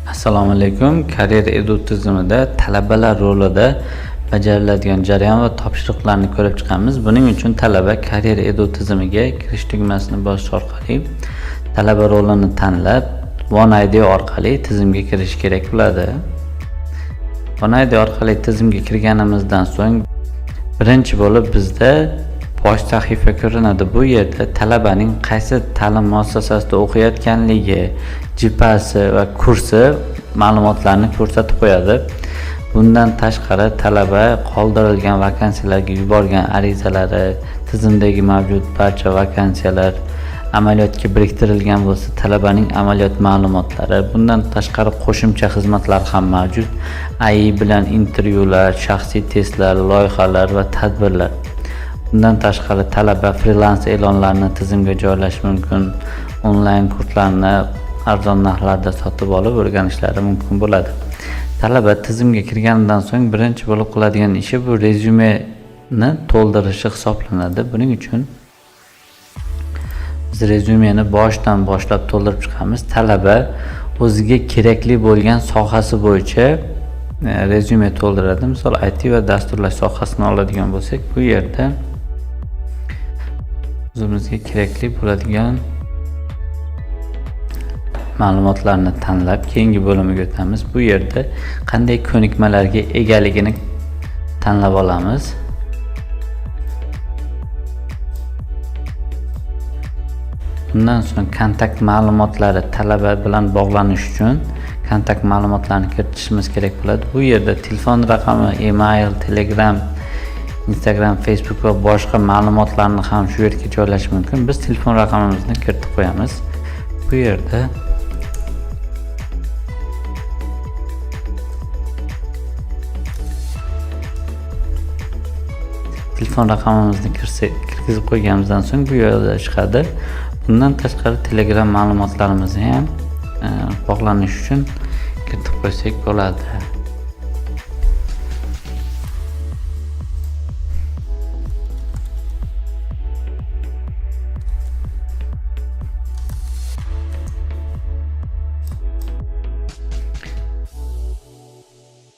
Assalomu alaykum. Career Edu tizimida talabalar rolida bajariladigan jarayon va topshiriqlarni ko'rib chiqamiz. Buning uchun talaba Career Edu tizimiga kirish tugmasini bosish orqali talaba rolini tanlab, One ID orqali tizimga kirish kerak bo'ladi. One ID orqali tizimga kirganimizdan so'ng birinchi bo'lib bizda bosh sahifa ko'rinadi. Bu yerda talabaning qaysi ta'lim muassasasida o'qiyotganligi, JPAsi va kursi ma'lumotlarni ko'rsatib qo'yadi. Bundan tashqari talaba qoldirilgan vakansiyalarga yuborgan arizalari, tizimdagi mavjud barcha vakansiyalar, amaliyotga biriktirilgan bo'lsa talabaning amaliyot ma'lumotlari, bundan tashqari qo'shimcha xizmatlar ham mavjud. AI bilan intervyular, shaxsiy testlar, loyihalar va tadbirlar. Bundan tashqari talaba frilans e'lonlarini tizimga joylash mumkin, onlayn kurslarni arzon narxlarda sotib olib o'rganishlari mumkin bo'ladi. Talaba tizimga kirganidan so'ng birinchi bo'lib qiladigan ishi bu rezyumeni to'ldirishi hisoblanadi. Buning uchun biz rezyumeni boshidan boshlab to'ldirib chiqamiz. Talaba o'ziga kerakli bo'lgan sohasi bo'yicha rezyume to'ldiradi. Misol, IT va dasturlash sohasini oladigan bo'lsak, bu yerda o'zimizga kerakli bo'ladigan ma'lumotlarni tanlab keyingi bo'limiga o'tamiz. Bu yerda qanday ko'nikmalarga egaligini tanlab olamiz. Bundan so'ng kontakt ma'lumotlari, talaba bilan bog'lanish uchun kontakt ma'lumotlarini kiritishimiz kerak bo'ladi. Bu yerda telefon raqami, email, Telegram, Instagram, Facebook va boshqa ma'lumotlarni ham shu yerga joylash mumkin. Biz telefon raqamimizni kiritib qo'yamiz. Bu yerda telefon raqamimizni kirgizib qo'yganimizdan so'ng bu yerda chiqadi. Bundan tashqari Telegram ma'lumotlarimizni ham bog'lanish uchun kiritib qo'ysak bo'ladi.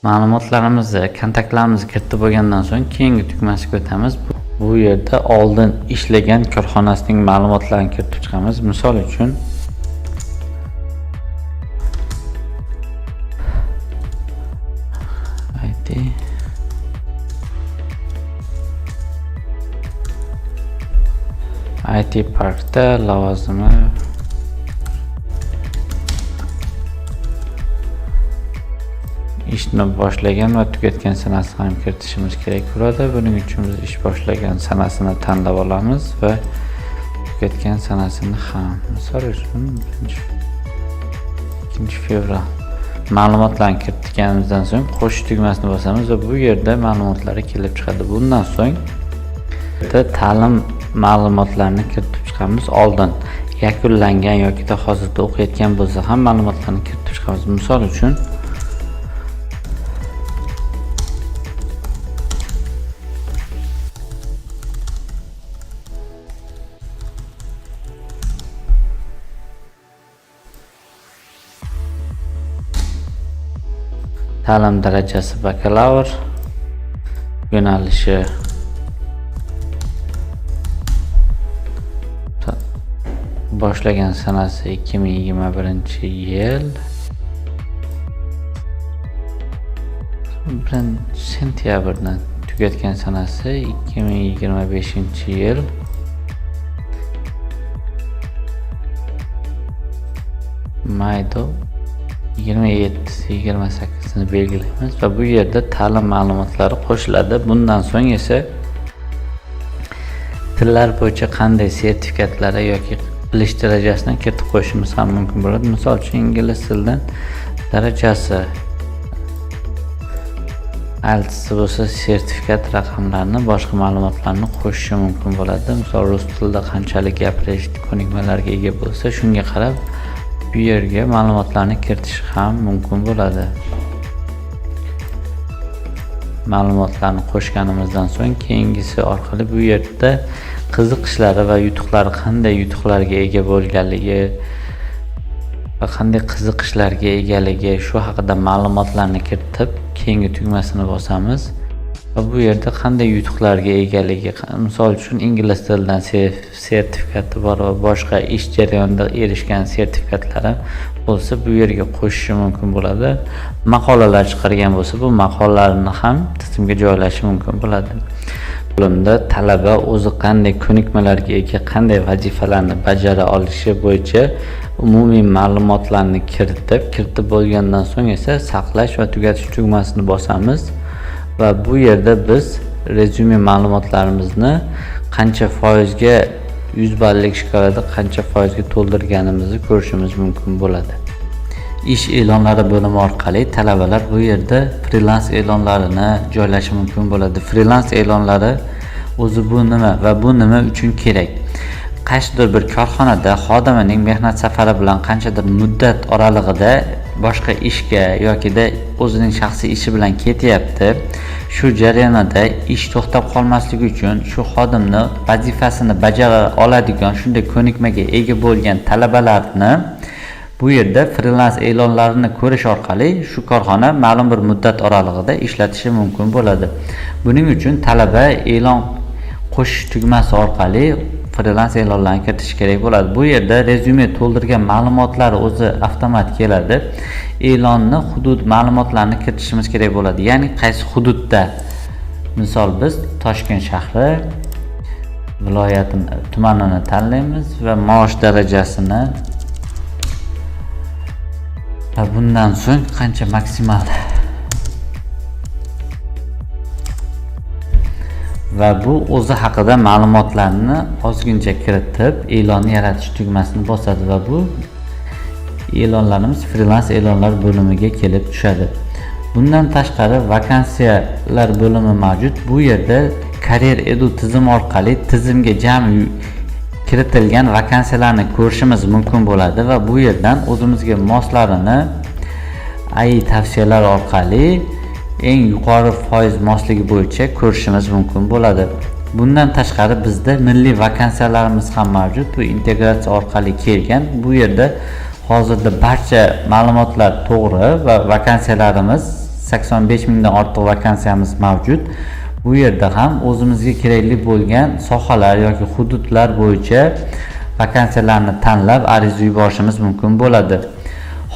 Ma'lumotlarimizni, kontaktlarimizni kiritib bo'lgandan so'ng keyingi tugmasiga o'tamiz. Bu yerda oldin ishlagan korxonasining ma'lumotlarini kiritib chiqamiz. Misol uchun IT IT Parkda lavozimi ishni boshlagan va tugatgan sanasini ham kiritishimiz kerak bo'ladi. Buning uchun biz ish boshlagan sanasini tanlab olamiz va tugatgan sanasini ham. Misol uchun 1-fevral. Ma'lumotlarni kiritganimizdan so'ng qo'shish tugmasini bosamiz va bu yerda ma'lumotlari kelib chiqadi. Bundan so'ng ta'lim ma'lumotlarini kiritib chiqamiz. Oldin yakunlangan yoki hozirda o'qiyotgan bo'lsa ham ma'lumotlarni kiritib chiqamiz. Misol uchun ta'lim darajasi bakalavr, yo'nalishi boshlagan sanasi 2021-yil 1 sentyabrdan, tugatgan sanasi 2025-yil mayda 27, 28-ni belgilaymiz va bu yerda ta'lim ma'lumotlari qo'shiladi. Bundan so'ng esa tillar bo'yicha qanday sertifikatlari yoki bilish darajasini kiritib qo'yishimiz ham mumkin bo'ladi. Misol uchun ingliz tilidan darajasi, IELTS bo'lsa sertifikat raqamlarini, boshqa ma'lumotlarni qo'shishi mumkin bo'ladi. Misol, rus tilida qanchalik gapirish ko'nikmalariga ega bo'lsa, shunga qarab bu yerga ma'lumotlarni kiritish ham mumkin bo'ladi. Ma'lumotlarni qo'shganimizdan so'ng keyingisi orqali bu yerda qiziqishlari va yutuqlari, qanday yutuqlarga ega bo'lganligi va qanday qiziqishlarga egaligi, shu haqida ma'lumotlarni kiritib, keyingi tugmasini bosamiz. Va bu yerda qanday yutuqlarga egaligi, misol uchun ingliz tilidan sertifikati bor va boshqa ish jarayonida erishgan sertifikatlari bo'lsa, bu yerga qo'shishi mumkin bo'ladi. Maqolalar chiqargan bo'lsa, bu maqolalarni ham tizimga joylashi mumkin bo'ladi. Bo'limda talaba o'zi qanday ko'nikmalarga ega, qanday vazifalarni bajara olishi bo'yicha umumiy ma'lumotlarni kiritib bo'lgandan so'ng esa saqlash va tugatish tugmasini bosamiz va bu yerda biz rezyume ma'lumotlarimizni qancha foizga, 100 ballik shkalada qancha foizga to'ldirganimizni ko'rishimiz mumkin bo'ladi. Ish e'lonlari bo'limi orqali talabalar bu yerda frilans e'lonlarini joylashi mumkin bo'ladi. Frilans e'lonlari o'zi bu nima va bu nima uchun kerak? Qaysidir bir korxonada xodimining mehnat safari bilan qanchadir muddat oralig'ida boshqa ishga yokida o'zining shaxsiy ishi bilan ketyapti. Shu jarayonida ish to'xtab qolmasligi uchun shu xodimni vazifasini bajara oladigan shunday ko'nikmaga ega bo'lgan talabalarni bu yerda frilans e'lonlarini ko'rish orqali shu korxona ma'lum bir muddat oralig'ida ishlatishi mumkin bo'ladi. Buning uchun talaba e'lon qo'shish tugmasi orqali frilans e'lonlarni kiritish kerak bo'ladi. Bu yerda rezyume to'ldirgan ma'lumotlar o'zi avtomat keladi. E'lonni hudud ma'lumotlarini kiritishimiz kerak bo'ladi. Ya'ni qaysi hududda, misol biz Toshkent shahri viloyatini, tumanini tanlaymiz va maosh darajasini va bundan so'ng qancha maksimal va bu o'zi haqida ma'lumotlarni ozgincha kiritib, e'lonni yaratish tugmasini bosadi va bu e'lonlarimiz frilans e'lonlar bo'limiga kelib tushadi. Bundan tashqari vakansiyalar bo'limi mavjud. Bu yerda Career Edu tizimi orqali tizimga jami kiritilgan vakansiyalarni ko'rishimiz mumkin bo'ladi va bu yerdan o'zimizga moslarini AI tavsiyalar orqali eng yuqori foiz mosligi bo'yicha ko'rishimiz mumkin bo'ladi. Bundan tashqari bizda milliy vakansiyalarimiz ham mavjud. Bu integratsiya orqali kelgan. Bu yerda hozirda barcha ma'lumotlar to'g'ri va vakansiyalarimiz 85 mingdan ortiq vakansiyamiz mavjud. Bu yerda ham o'zimizga kerakli bo'lgan sohalar yoki hududlar bo'yicha vakansiyalarni tanlab ariza yuborishimiz mumkin bo'ladi.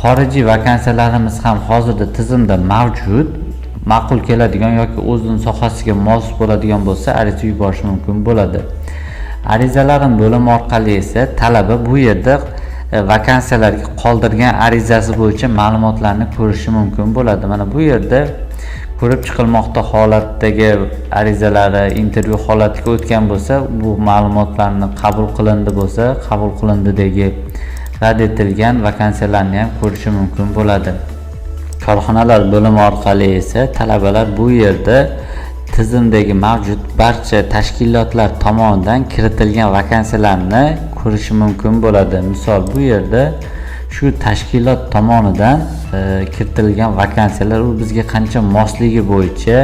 Xorijiy vakansiyalarimiz ham hozirda tizimda mavjud. Ma'qul keladigan yoki o'zining sohasiga mos bo'ladigan bo'lsa, ariza yuborish mumkin bo'ladi. Arizalarim bo'limi orqali esa talaba bu yerda vakansiyalarga qoldirgan arizasi bo'yicha ma'lumotlarni ko'rishi mumkin bo'ladi. Mana bu yerda ko'rib chiqilmoqda holatdagi arizalari intervyu holatiga o'tgan bo'lsa, bu ma'lumotlarni qabul qilindi bo'lsa, qabul qilindidagi rad etilgan vakansiyalarni ham ko'rishi mumkin bo'ladi. Korxonalar bo'limi orqali esa talabalar bu yerda tizimdagi mavjud barcha tashkilotlar tomonidan kiritilgan vakansiyalarni ko'rishi mumkin bo'ladi. Misol bu yerda shu tashkilot tomonidan kiritilgan vakansiyalar u bizga qancha mosligi bo'yicha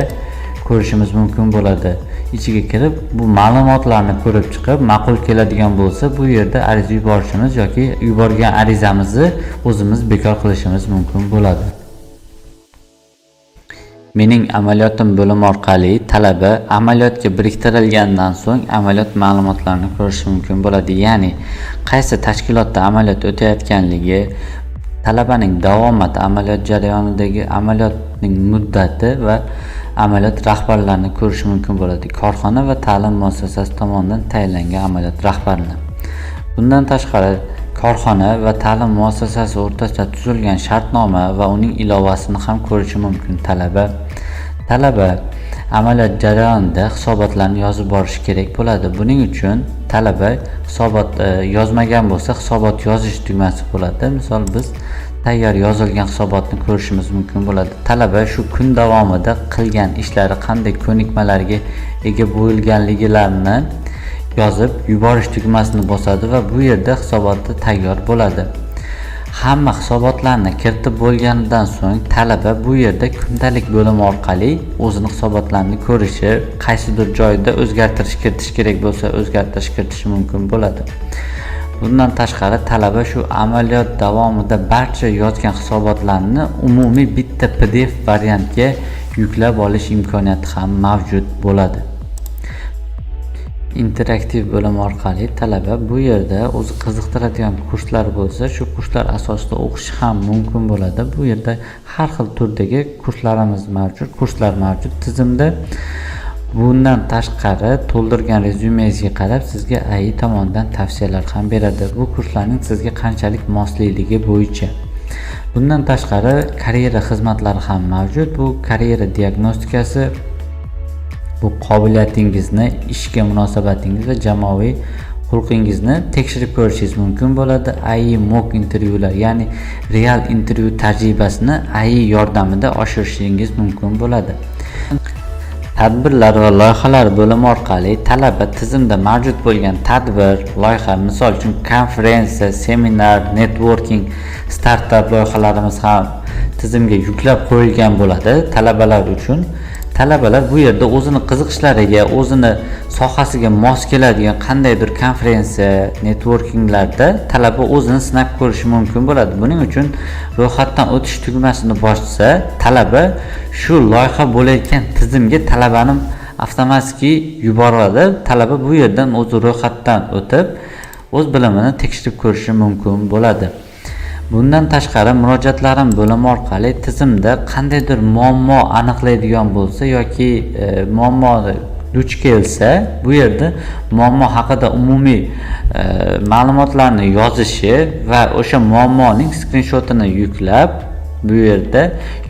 ko'rishimiz mumkin bo'ladi. Ichiga kirib bu ma'lumotlarni ko'rib chiqib, ma'qul keladigan bo'lsa, bu yerda ariza yuborishimiz yoki yuborgan arizamizni o'zimiz bekor qilishimiz mumkin bo'ladi. Mening amaliyotim bo'limi orqali talaba amaliyotga biriktirilgandan so'ng amaliyot ma'lumotlarini ko'rishi mumkin bo'ladi. Ya'ni qaysi tashkilotda amaliyot o'tayotganligi, talabaning davomati amaliyot jarayonidagi amaliyotning muddati va amaliyot rahbarlarini ko'rishi mumkin bo'ladi. Korxona va ta'lim muassasasi tomonidan tayinlangan amaliyot rahbarini. Bundan tashqari korxona va ta'lim muassasasi o'rtasida tuzilgan shartnoma va uning ilovasini ham ko'rishi mumkin talaba. Talaba amaliyot jarayonida hisobotlarni yozib borishi kerak bo'ladi. Buning uchun talaba hisobot yozmagan bo'lsa, hisobot yozish tugmasi bo'ladi. Misol biz tayyor yozilgan hisobotni ko'rishimiz mumkin bo'ladi. Talaba shu kun davomida qilgan ishlari, qanday ko'nikmalarga ega bo'lganliklarini yozib yuborish tugmasini bosadi va bu yerda hisoboti tayyor bo'ladi. Hamma hisobotlarni kiritib bo'lganidan so'ng talaba bu yerda kundalik bo'limi orqali o'zini hisobotlarini ko'rishi, qaysidir joyda o'zgartirish kiritish kerak bo'lsa, o'zgartirish kiritishi mumkin bo'ladi. Bundan tashqari, talaba shu amaliyot davomida barcha yozgan hisobotlarni umumiy bitta PDF variantga yuklab olish imkoniyati ham mavjud bo'ladi. Interaktiv bo'lim orqali talaba bu yerda o'zi qiziqtiradigan kurslar bo'lsa, shu kurslar asosida o'qishi ham mumkin bo'ladi. Bu yerda har xil turdagi kurslarimiz mavjud, kurslar mavjud tizimda. Bundan tashqari, to'ldirgan rezyumengizga qarab sizga AI tomonidan tavsiyalar ham beradi, bu kurslarning sizga qanchalik moslikligi bo'yicha. Bundan tashqari, karyera xizmatlari ham mavjud. Bu karyera diagnostikasi, bu qobiliyatingizni, ishga munosabatingiz va jamoaviy xulqingizni tekshirib ko'rishingiz mumkin bo'ladi. AI mock intervyular, ya'ni real intervyu tajribasini AI yordamida oshirishingiz mumkin bo'ladi. Tadbirlar va loyihalar bo'limi orqali talaba tizimda mavjud bo'lgan tadbir, loyiha, misol uchun, konferensiya, seminar, networking, startap loyihalarimiz ham tizimga yuklab qo'yilgan bo'ladi talabalar uchun. Talabalar bu yerda o'zini qiziqishlariga, o'zini sohasiga mos keladigan qandaydir konferensiya, networkinglarda talaba o'zini sinab ko'rishi mumkin bo'ladi. Buning uchun ro'yxatdan o'tish tugmasini bossa, talaba shu loyiha bo'layotgan tizimga talabani avtomatik yuboradi. Talaba bu yerdan o'zi ro'yxatdan o'tib, o'z bilimini tekshirib ko'rishi mumkin bo'ladi. Bundan tashqari, murojaatlarim bo'limi orqali tizimda qandaydir muammo aniqlaydigan bo'lsa yoki muammo duch kelsa, bu yerda muammo haqida umumiy ma'lumotlarni yozishi va o'sha muammoning skrinshotini yuklab, bu yerda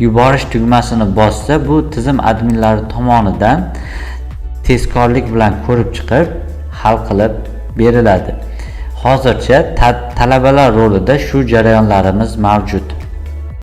yuborish tugmasini bossa, bu tizim adminlari tomonidan tezkorlik bilan ko'rib chiqib, hal qilib beriladi. Hozircha talabalar rolida shu jarayonlarimiz mavjud.